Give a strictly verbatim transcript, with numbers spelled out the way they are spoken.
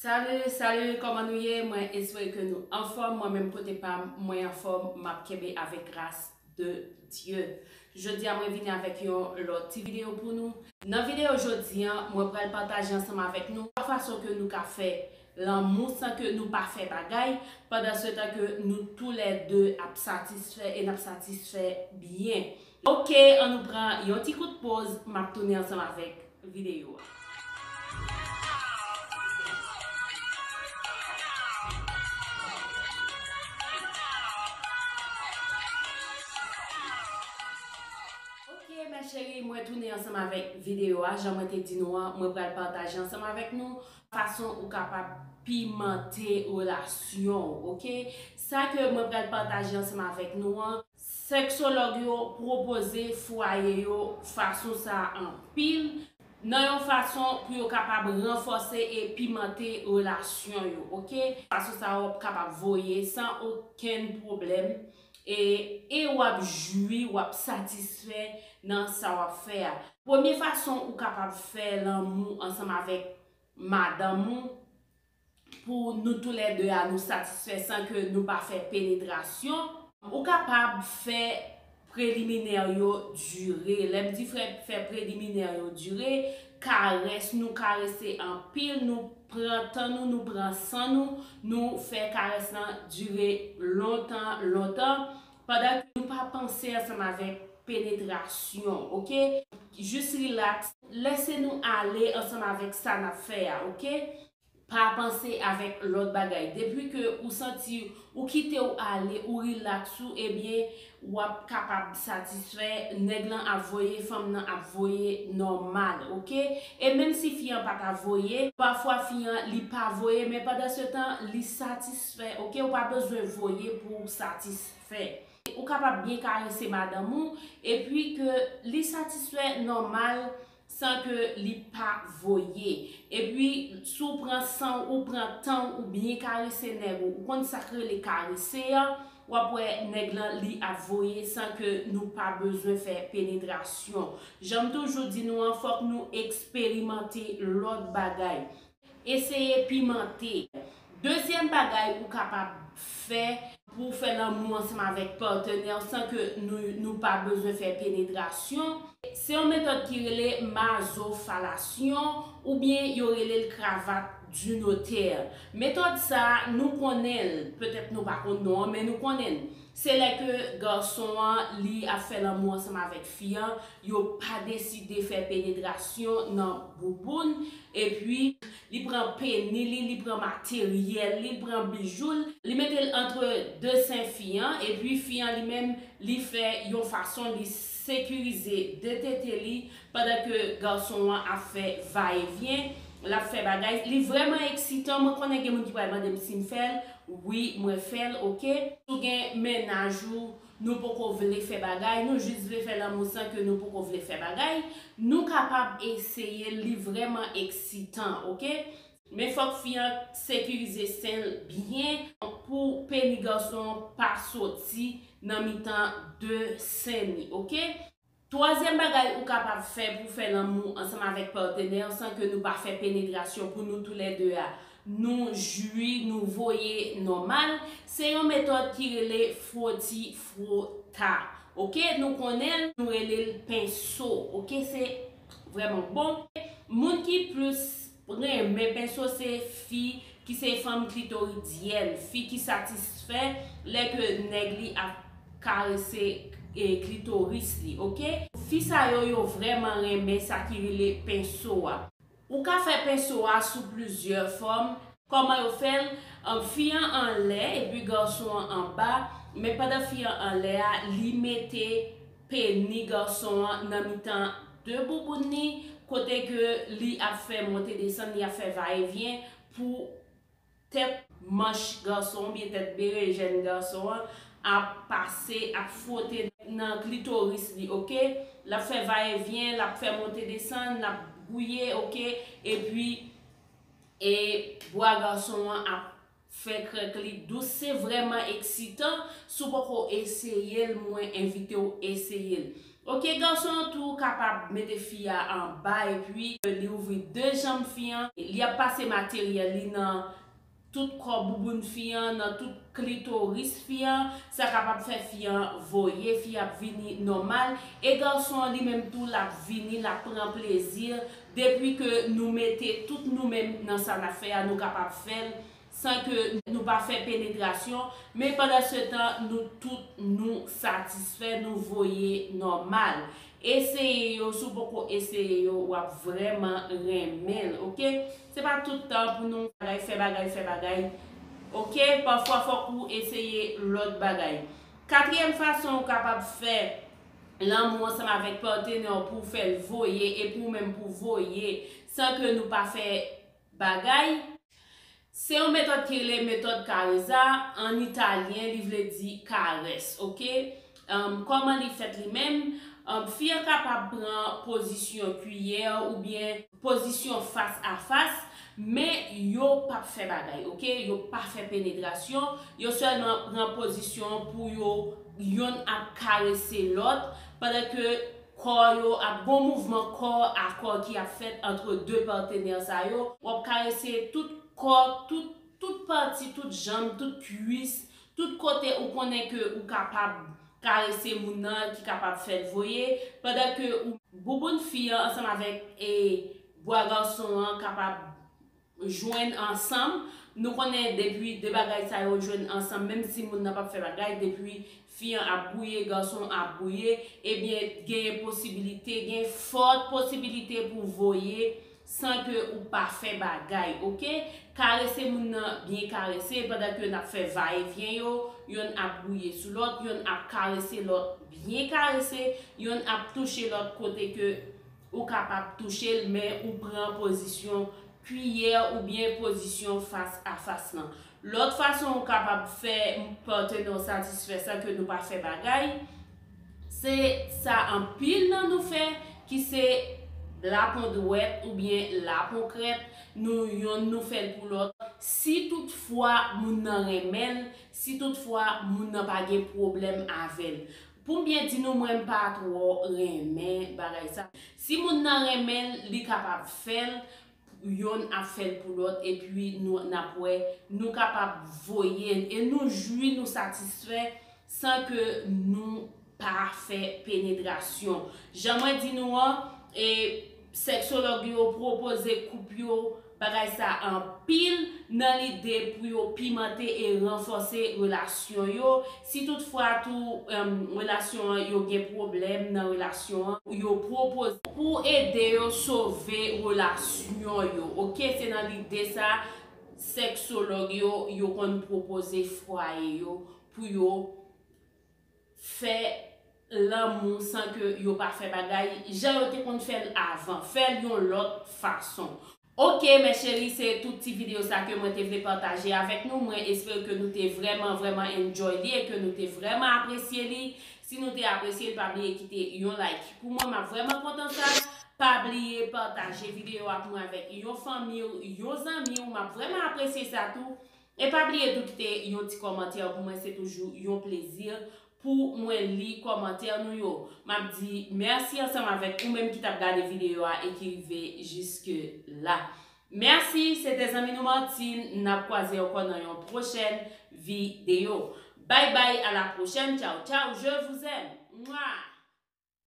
Salut, salut, kòman nou ye? Mwen espere ke nou anfòm. Mwen menm kote pa m, mwen anfòm, m ap kenbe avèk gras de Dye. Jodi a mwen vini avèk yon lòt ti videyo pou nou. Nan videyo jodi a, mwen pral pataje ansanm avèk nou twa fason ke nou ka fè lanmou san ke nou pa fè bagay, pandan se tan ke nou toulède ap satisfè e n ap satisfè byen. Ok, ann nou pran yon ti kout poz, m ap tounen ansanm avèk videyo a. Ok, mes chéries, mwen tounen ansanm avèk videyo a. Jan mwen te di nou an, mwen pral pataje ansanm avèk nou fason ou kapab pimante relasyon w, ok? Sa ke mwen pral pataje ansanm avèk nou an, seksològ yo pwopoze fwaye yo fason sa a anpil, nan yon fason pou yo kapab ranfòse e pimante relasyon yo, ok? Fason sa a w ap kapab voye san okenn pwoblèm e, e w ap jwi, w ap satisfè nan sa w ap fè a. Premye fason ou kapab fè lanmou ansanm avèk madanm ou, pou nou toulède a nou satisfè san ke nou pa fè penetrasyon. Ou kapab fè preliminè yo dire. Lè m di fè, fè preliminè yo dire, karès, nou karese anpil, nou pran tan nou, nou pran san nou, nou fè karès lan dire lontan, lontan, pandan ke nou pa panse ansanm avèk penetrasyon, ok? Jis rilaks, lese nou ale ansanm avèk sa n ap fè a, ok? Pa panse avèk lòt bagay. Depi ke ou santi ou kite w ale, ou rilaks ou, ebyen, w ap kapab satisfè, nèg lan ap voye, fanm nan ap voye nòmal, ok? E menm si fi an pa ta voye, pafwa fi an li pa voye, men pandan se tan, li satisfè, ok? Ou pa bezwen voye pou w satisfè. Ou kapab byen karese madanm ou, epi ke li satisfè nòmal, san ke li pa voye. Epi, si w pran san w, ou pran tan w, ou byen karese nèg ou, ou konn sa k rele karese an, w ap wè nèg lan li ap voye san ke nou pa bezwen fè penetrasyon. Jan m toujou di nou an, fòk nou eksperimante lòt bagay. Eseye pimante. Dezyèm bagay ou kapab fè pou w fè lanmou ansanm avèk patnè w san ke nou, nou pa bezwen fè penetrasyon, se yon metòd ki rele mazofalasyon oubyen yo rele l kravat di notè. Metòd sa a, nou konnen l, petèt nou pa konn non an, men nou konnen l. Se lè ke gason an, li ap fè lanmou ansanm avèk fi an, yo pa deside fè penetrasyon nan bouboun, epi li pran peni li, li pran materyèl li, li pran bijou l, li mete l antre de sen fi an, epi fi an li menm, li fè yon fason, li sekirize de tete li, pandan ke gason an ap fè vayevyen, l ap fè bagay. Li vrèman eksitan, mwen konnen gen moun ki pral mande m si m fè l, wi, mwen fè l, ok? Si w gen mennaj ou, nou poko vle fè bagay, nou jis vle fè lanmou san ke nou poko vle fè bagay, nou kapab eseye l, li vrèman eksitan, ok? Men fòk fi an sekirize sen l byen pou peni gason an pa soti nan mitan de sen li, ok? Twazyèm bagay ou kapab fè pou fè lanmou ansanm avèk patnè w san ke nou pa fè penetrasyon pou nou toulède a, nou jwi, nou voye nòmal, se yon metòd ki rele fwoti fwota. Ok, nou konnen l, nou rele l penso. Ok, se vrèman bon. Moun ki plis renmen penso se fi ki se fanm klitoridyèn, fi ki satisfè lè ke nèg li ap karese, e, klitoris li, ok? Fi sa yo, yo vrèman renmen sa ki rele penso a. Ou ka fè penso a sou plizyè fòm. Kòman yo fè l? An, fi an anlè epi gason an anba, men pandan fi an anlè a, li mete peni gason an nan mitan de bouboun li, kote ke li ap fè monte desann, li ap fè vayevyen pou tèt manch gason oubyen tèt berejèn gason an ap pase, ap fwote nan klitoris li, ok? L ap fè vayevyen, l ap fè monte desann, l ap gouye, ok? Epi, e bwa gason an ap fè krèk li dous. Se vrèman eksitan. Si w poko eseye l, mwen envite w eseye l. Ok, gason an tou kapab mete fi a anba epi li ouvri de janm fi an, li ap pase materyèl li nan tout kò bouboun fi an, nan tout klitoris fi an, sa kapab fè fi an voye, fi ap vini nòmal, e gason an li menm tou l ap vini, l ap pran plezi, depi ke nou mete tout nou menm nan sa n ap fè a, nou kapab fè l san ke nou pa fè penetrasyon, men pandan se tan, nou tout nou satisfè, nou voye nòmal. Eseye yo, si w poko eseye yo, w ap vrèman renmen l, ok? Se pa tout tan pou nou bagay, fè bagay, fè bagay, ok? Pafwa, fòk ou eseye lòt bagay. Katriyèm fason ou kapab fè lanmou ansanm avèk patnè w pou w fè l voye e pou w menm pou w voye san ke nou pa fè bagay. Se yon metòd ki rele metòd Carezza, an italyen, li vle di karès, ok? Em, kòman li fèt li menm? Em, fi an kapab pran pozisyon kiyè oubyen pozisyon fas a fas, men yo p ap fè bagay, ok? Yo pa fè penetrasyon, yo sèlman pran pozisyon pou yo, yonn ap karese lòt, pandan ke kò yo ap, gon mouvman kò a kò ki ap fèt ant de patenè sa yo. W ap karese tout kò, tout, tout pati, tout janm, tout kwis, tout kote ou konnen ke ou kapab karese moun nan, ki kapab fè l voye, pandan ke ou, bouboun fi an ansanm avèk, e, bwa gason an kapab jwenn ansanm. Nou konnen depi de bagay sa yo jwenn ansanm, menm si moun nan p ap fè bagay, depi fi an ap gouye, gason an ap gouye, ebyen, genyen posibilite, gen fòt posibilite pou voye san ke ou pa fè bagay, ok? Karese moun nan byen karese, pandan ke n ap fè vayevyen yo, yonn ap gouye sou lòt, yonn ap karese lòt byen karese, yonn ap touche lòt kote ke ou kapab touche l, men ou pran pozisyon kiyè oubyen pozisyon fas a fas lan. Lòt fason ou kapab fè patnè w satisfè san ke nou pa fè bagay, se sa anpil nan nou fè, ki se lapon dwèt oubyen lapon krèt, nou yonn nou fè l pou lòt. Si toutfwa moun nan renmen l, si toutfwa moun nan pa gen pwoblèm avè l. Pou m byen di nou, mwen m pa twò renmen bagay sa. Si moun nan renmen l, li kapab fè l, yonn ap fè l pou lòt, epi nou, n ap wè, nou kapab voye l, e nou jwi, nou satisfè, san ke nou pa fè penetrasyon. Jan mwen di nou an, e, sèksològ yo pwopoze koup yo bagay sa anpil nan lide pou yo pimante e ranfòse relasyon yo. Si toutfwa tou, em, relasyon an, yo gen pwoblèm nan relasyon an, yo pwopoze pou ede yo sove relasyon yo. Ok, se nan lide sa, sèksològ yo, yo konn pwopoze fwaye yo pou yo fè lanmou san ke yo pa fè bagay jan yo te konn fè l avan. Fè l yon lòt fason. Ok, mes chéries, se tout ti videyo sa ke mwen te vle pataje avèk nou. Mwen espere ke nou te vrèman, vrèman enjoy li e ke nou te vrèman apresye li. Si nou te apresye l, pa bliye kite yon like pou mwen, m ap vrèman kontan sa. Pa bliye pataje videyo ak mwen avèk yon fanmi w, yon zanmi w, m ap vrèman apresye sa tou. E pa bliye tou kite yon ti kòmantè pou mwen, se toujou yon plezi pou mwen li kòmantè nou yo. M ap di mèsi ansanm avèk ou menm ki t ap gade videyo a e ki rive jiske la. Mèsi, se te zanmi nou Martine, n ap kwaze ankò nan yon pwochèn videyo. Bye bye, à la prochaine, ciao ciao, je vous aime. Mwa!